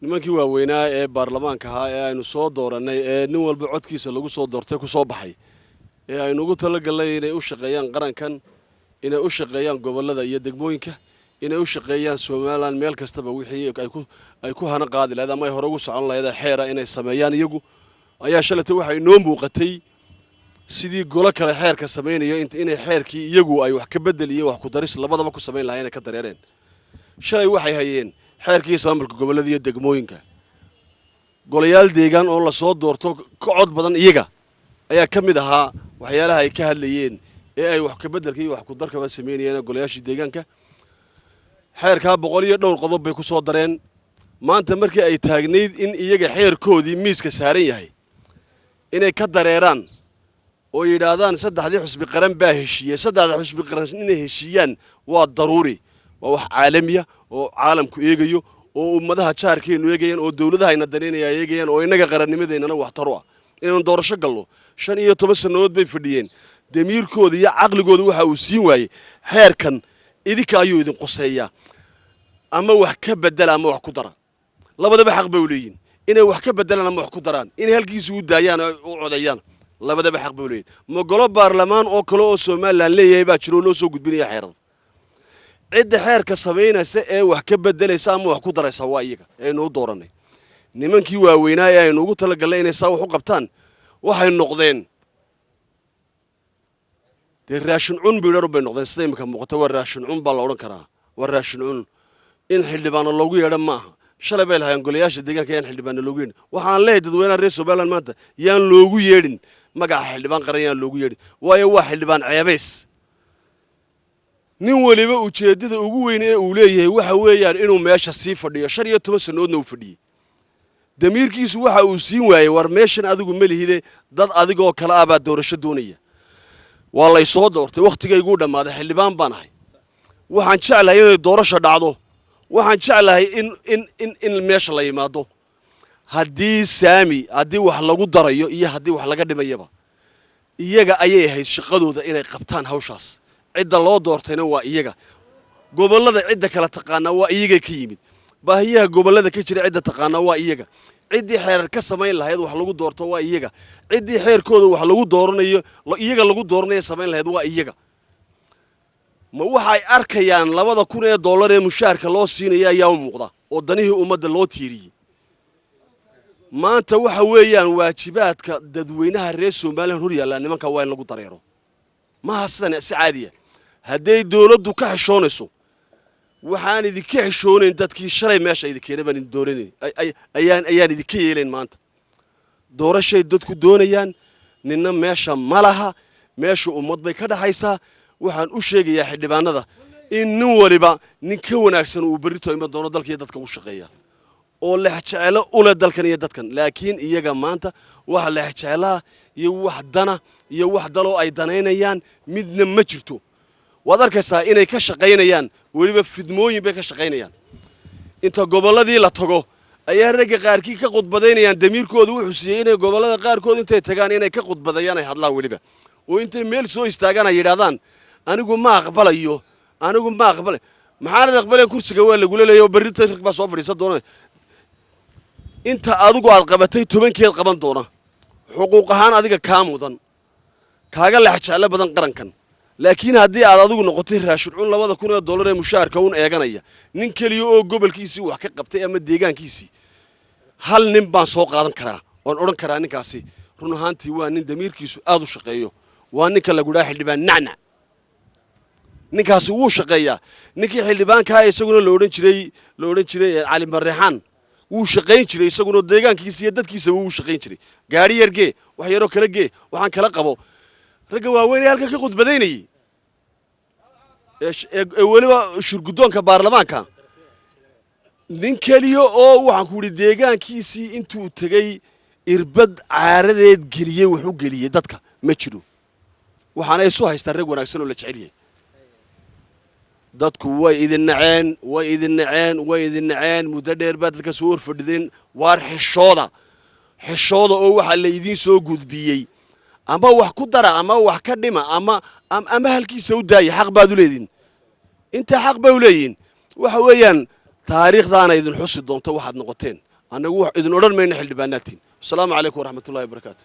Nimankii waaweynaa ee baarlamaanka ahaa ee aynu soo doorannay, ee nin walba codkiisa lagu soo doortay ku soo baxay, ee aynu ugu talagalnay inay u shaqeeyaan qarankan, inay u shaqeeyaan gobollada iyo degmooyinka, inay u shaqeeyaan Somaliland meel kastaba, wixii ay ku hana qaadi lahayd ama ay hore ugu socon lahayd xeera inay sameeyaan iyagu, ayaa shalayta waxay inoo muuqatay sidii golo kale xeerka samaynayo inay xeerkii iyagu ay wax ka bedel iyo wax ku daris labadaba ku samayn lahayn, inay ka dareereen. Shalay waxay hayeen xeerkii ismaamulka gobollada iyo degmooyinka. Golayaal deegaan oo lasoo doorto ka cod badan iyaga ayaa ka mid ahaa waxyaalaha ay ka hadlayeen ee ay wax ka beddelka iyo wax ku darkaba samaynayeen golayaashii deegaanka. Xeerkaa 100 iyo dhowr qodob bay ku soo dareen. Maanta markii ay taagnayd in iyaga xeerkoodii miiska saaran yahay, inay ka dareeraan oo yidhaahdaan saddexdii xusbi qaran baa heshiiyey. Saddexda xusbi qaran inay heshiiyaan waa daruuri, waa wax caalamiya oo caalamku eegayo, oo ummadaha jaarkeennu eegayaan, oo dowladaha ayna danaynaya eegayaan, oo innaga qarannimadeennana waxtaro ah inaynu doorasho galno. 15 sannadood bay fadhiyeen. Damiirkooda iyo caqligooda waxa uu siin waayey xeerkan idinka ayuu idin quseeyaa, ama wax ka bedela ama wax ku dara. Labadaba xaq bay u leeyihin, inay wax ka bedelaan ama wax ku daraan, inay halkiisa u daayaan oo u codeeyaan, labadaba xaq bay u leeyihin. Ma golo baarlamaan oo kale oo Somaliland leeyahay baa jiro oo loo soo gudbinaya xeerar? Cidda xeerka samaynaysa ee wax ka bedelaysa ama wax ku daraysa waa iyaga ee aynu u doorannay. Nimankii waaweynaa ee aynu ugu talagalnay inay saa wax u qabtaan waxay noqdeen dee raashin cun biidharu bay noqdeen. Sida imika muuqata waa raashin cun baa la odhan karaa, waa raashin cun. In xildhibaano loogu yeedho ma aha. Shalay bay lahaayeen golayaasha deegaanka yaan xildhibaano loogu yeedhin. Waxaan leeyahay dadweynaha reer Somaliland, maanta yaan loogu yeedhin magaca xildhibaan qaran, yaan loogu yeedhin, waayo waa xildhibaan ceebays. Nin weliba ujeeddada ugu weyn ee uu leeyahay waxa weeyaan inuu meesha sii fadhiyo. 15 sannadoodna uu fadhiyey. Damiirkiisu waxa uu siin waayey, war meeshan adigu ma lihide, dad adigoo kale ah baa doorasho doonaya. Waa lay soo doortay, wakhtigayguu dhammaaday, xildhibaan baan ahay. Waxaan jeclahay inay doorasho dhacdo, waxaan jeclahay in meesha la yimaado. Haddii saami, haddii wax lagu darayo iyo haddii wax laga dhimayaba, iyaga ayay ahayd shaqadooda inay qabtaan hawshaas. Cidda loo doortayna waa iyaga. Gobollada cidda kala taqaanaa waa iyagay ka yimid. Baahiyaha gobollada ka jira cidda taqaanaa waa iyaga. Ciddii xeerar ka samayn lahayd wax lagu doorto waa iyaga. Ciddii xeerkooda wax lagu dooranayo, iyaga lagu dooranayo samayn lahayd waa iyaga. Ma waxay arkayaan 2,000 ee dollar ee mushaharka loo siinaya ayaa u muuqda oo danihii ummadda loo tiiriyey? Maanta waxa weeyaan waajibaadka dadweynaha reer Somaliland hor yaallaa nimanka waa in lagu dareero. Maaha sidan si caadiya. Hadday dowladdu ka xishoonayso, waxaan idinka xishoonayn dadkii shalay meesha idin keenay baan idin dooranayn, ayaan idinka yeelayn. Maanta doorashay dadku doonayaan, ninna meesha ma laha, meesha ummad bay ka dhaxaysaa. Waxaan u sheegayaa xildhibaanada in nin waliba nin ka wanaagsan uu berrito iman doono dalka iyo dadka u shaqeeya oo lexjecelo u leh dalkan iyo dadkan. Laakiin iyaga maanta wax lexjecelaha iyo wax dana iyo wax daloo ay danaynayaan midna ma jirto. Waad arkaysaa inay ka shaqaynayaan weliba fidmooyin bay ka shaqaynayaan. Inta gobolladii la tago ayaa ragga qaarkii ka khudbadaynayaan. Damiirkooda wuxuu siiyey inay gobollada qaarkood intay tagaan inay ka khudbadayaan, ay hadlaan weliba, oo intay meel soo istaagaan ay yidhahdaan, "Anigu ma aqbalayo, anigu ma aqbalay." Maxaanad aqbalayn? Kursiga waa lagula leeya oo berrita rag baa soo fadhiisan doona. Inta adigu aad qabatay tobankeed qaban doona, xuquuq ahaan adiga kaa mudan, kaaga lex jeclo badan qarankan. Laakiin haddii aad adigu noqotay raashin cun 2,000 ee dollar ee mushaharka un eeganaya, nin keliya oo gobolkiisii wax ka qabtay ama deegaankiisii, hal nin baan soo qaadan karaa oon odhan karaa ninkaasi run ahaantii waa nin damiirkiisu aad u shaqeeyo, waa ninka lagu dhaha xildhibaan Nacnac. Ninkaasi wuu shaqeeyaa. Ninkii xildhibaankaa isaguna la odhan jiray Cali Mareexaan wuu shaqayn jiray isaguna, deegaankiisa iyo dadkiisaba wuu shaqayn jiray. Gaari yar gee, wax yaroo kala gee, waxaan kala qabo. Ragga waaweyn ee halka ka khudbadaynayey ee weliba shurguddoonka baarlamaanka, nin keliya oo waxaan ku yidhi deegaankiisii intuu tegey irbad caaradeed geliyey, wax u geliyey dadka ma jiro. Waxaana isu haystaan rag wanaagsan oo la jecel yahay. Dadku way idin naceen, way idin naceen, way idin naceen. Muddo dheer baa dadka soo horfadhideen. Waar xishooda, xishooda, oo waxaa la idiin soo gudbiyey ama wax ku dara ama wax ka dhima ama halkiisa u daaya. Xaq baad u leedihin, intaa xaq bay u leeyihiin. Waxa weeyaan taariikhdaana idin xusi doonto waxaad noqoteen. Annagu wax idin odhan mayna, xildhibaanaatiin. Asalaamu calaykum waraxmatullahi wabarakaatu.